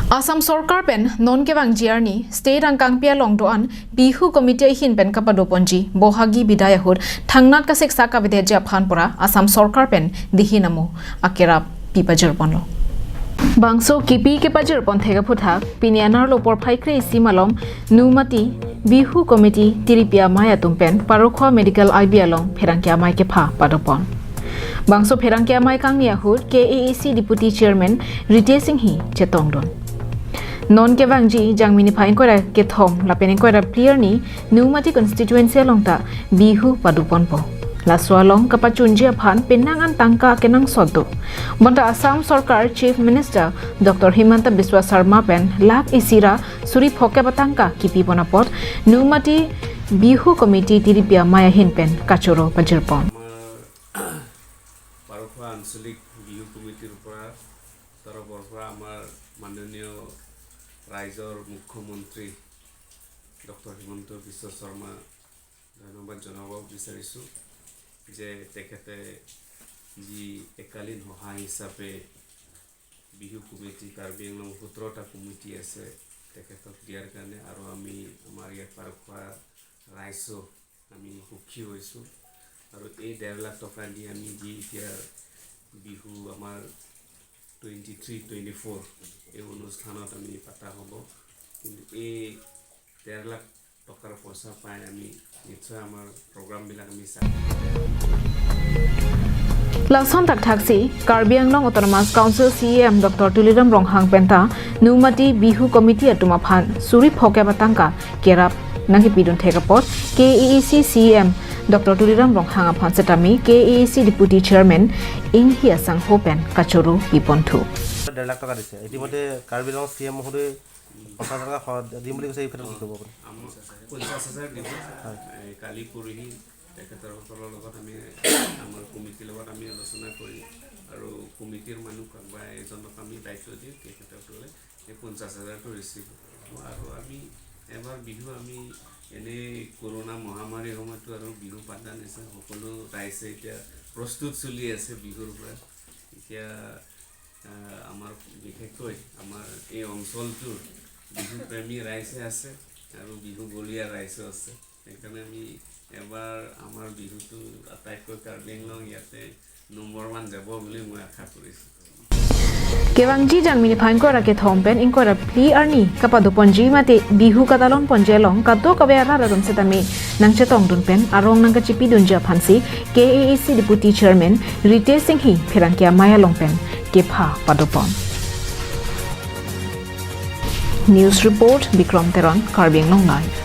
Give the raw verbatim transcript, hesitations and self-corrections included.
Assam Sorkar pen non kevangji arni state angkangpi along do-an Bihu Committee ahin pen kapadoponji Bohagi bidai ahut thangnat kasiksak kavedetji aphan pura Assam Sorkar pen dihin amo akerap pi pajirponlo. Bangso kipi kepajirpon thek aphuthak pini anerlo porphai kre-isi malom Numati Bihu Committee tiripi amei atum pen Parokhowa Medical I B along pherangke amei kepha padopon. Bangso pherangke amei kangni ahut K A A C Deputy Chairman Ritesh Enghi chetongdun. Non kevangji Jangmi niphai ingkoi ra kethom lapen ingkoi ra phli arni Numati constituency along ta Bihu padoponpo. Laso along kapachunji aphan penang an tangka kenangsot do. Bonta Assam Sorkar Chief Minister Doctor Himanta Biswa Sarma pen lakh isi ra suri phokep atangka kipipon apot Numati Bihu Committee tiripi amei ahin pen kachoro pajirpon. আমাৰ পাৰখোৱা আঞ্চলিক বিহু কমিটিৰ পৰা, তৰফৰ পৰা আমাৰ মাননীয় ৰাইজৰ মুখ্যমন্ত্ৰী ডক্টৰ হিমন্ত বিশ্ব শৰ্মা ধন্যবাদ জনাব বিচাৰিছোঁ যে তেখেতে যি এককালীন সহায় হিচাপে বিহু কমিটি, কাৰ্বি আংলং সোতৰটা কমিটি আছে, তেখেতক দিয়াৰ কাৰণে। আৰু আমি আমাৰ ইয়াত পাৰখোৱা ৰাইজো আমি সুখী হৈছোঁ। আৰু এই ডেৰ লাখ টকা দি আমি যি এতিয়া বিহু আমাৰ টুৱেণ্টি থ্ৰী টুৱেণ্টি ফ'ৰ এই অনুষ্ঠানত আমি পতা হ'ব, কিন্তু এই ডেৰ লাখ টকাৰ পইচা পাই আমি নিশ্চয় আমাৰ প্ৰগ্ৰামবিলাক আমি চাম। Lason thakthaksi Karbi Anglong Autonomous Council C E M Doctor Tuliram Ronghang penta Numati Bihu Committee atum aphan suri phokep atangka kerap nangkipidun thek apot K A A C C E M Doctor Tuliram Ronghang aphan setame K A A C Deputy Chairman Enghi asangho pen kachoro piponthu. ডেৰ লাখ টকা দিছে। ইতিমধ্যে কাৰ্বি Anglong C M মহোদয়ে পঞ্চাছ হাজাৰ টকা স-, দিম বুলি কৈছে, এই ক্ষেত্ৰত কি ক'ব আপুনি? আমাৰ পঞ্চাছ হাজাৰ দিব। হয়। এই কালি পৰহি তেখেতসকলৰ লগত আমি, আমাৰ কমিটিৰ লগত আমি আলোচনা কৰি আৰু কমিটিৰ মানুহ কোনোবা এজনক আমি দায়িত্ব দিম, তেখেতসকলে এই পঞ্চাছ হাজাৰটো ৰিচিভ হ'ব। আৰু আমি এবাৰ বিহু আমি এনেই কৰোণা মহামাৰীৰ সময়তো আৰু বিহু পাতা নাছিল। সকলো ৰাইজে এতিয়া প্ৰস্তুত চলি আছে বিহুৰ পৰা। এতিয়া, আহ, আমাৰ বিশেষকৈ আমাৰ এই অঞ্চলটোৰ বিহু প্ৰেমী ৰাইজে আছে আৰু বিহু বলীয়া ৰাইজো আছে। সেইকাৰণে আমি এবাৰ আমাৰ বিহুটো আটাইতকৈ কাৰ্বি আংলং ইয়াতে নম্বৰ ওৱান যাব বুলি মই আশা কৰিছোঁ। Kevangji Jangmi niphai ingkoi ra kethom pen ingkoi ra phli arni kapadoponji mate Bihu katalonponji along kadokave arat atum setame nangchetongdun pen arong nangkachipidunji aphansi K A A C Deputy Chairman Ritesh Enghi pherangke amei along pen kepha padopon. News report, Bikram Teron, Karbi Anglong Live.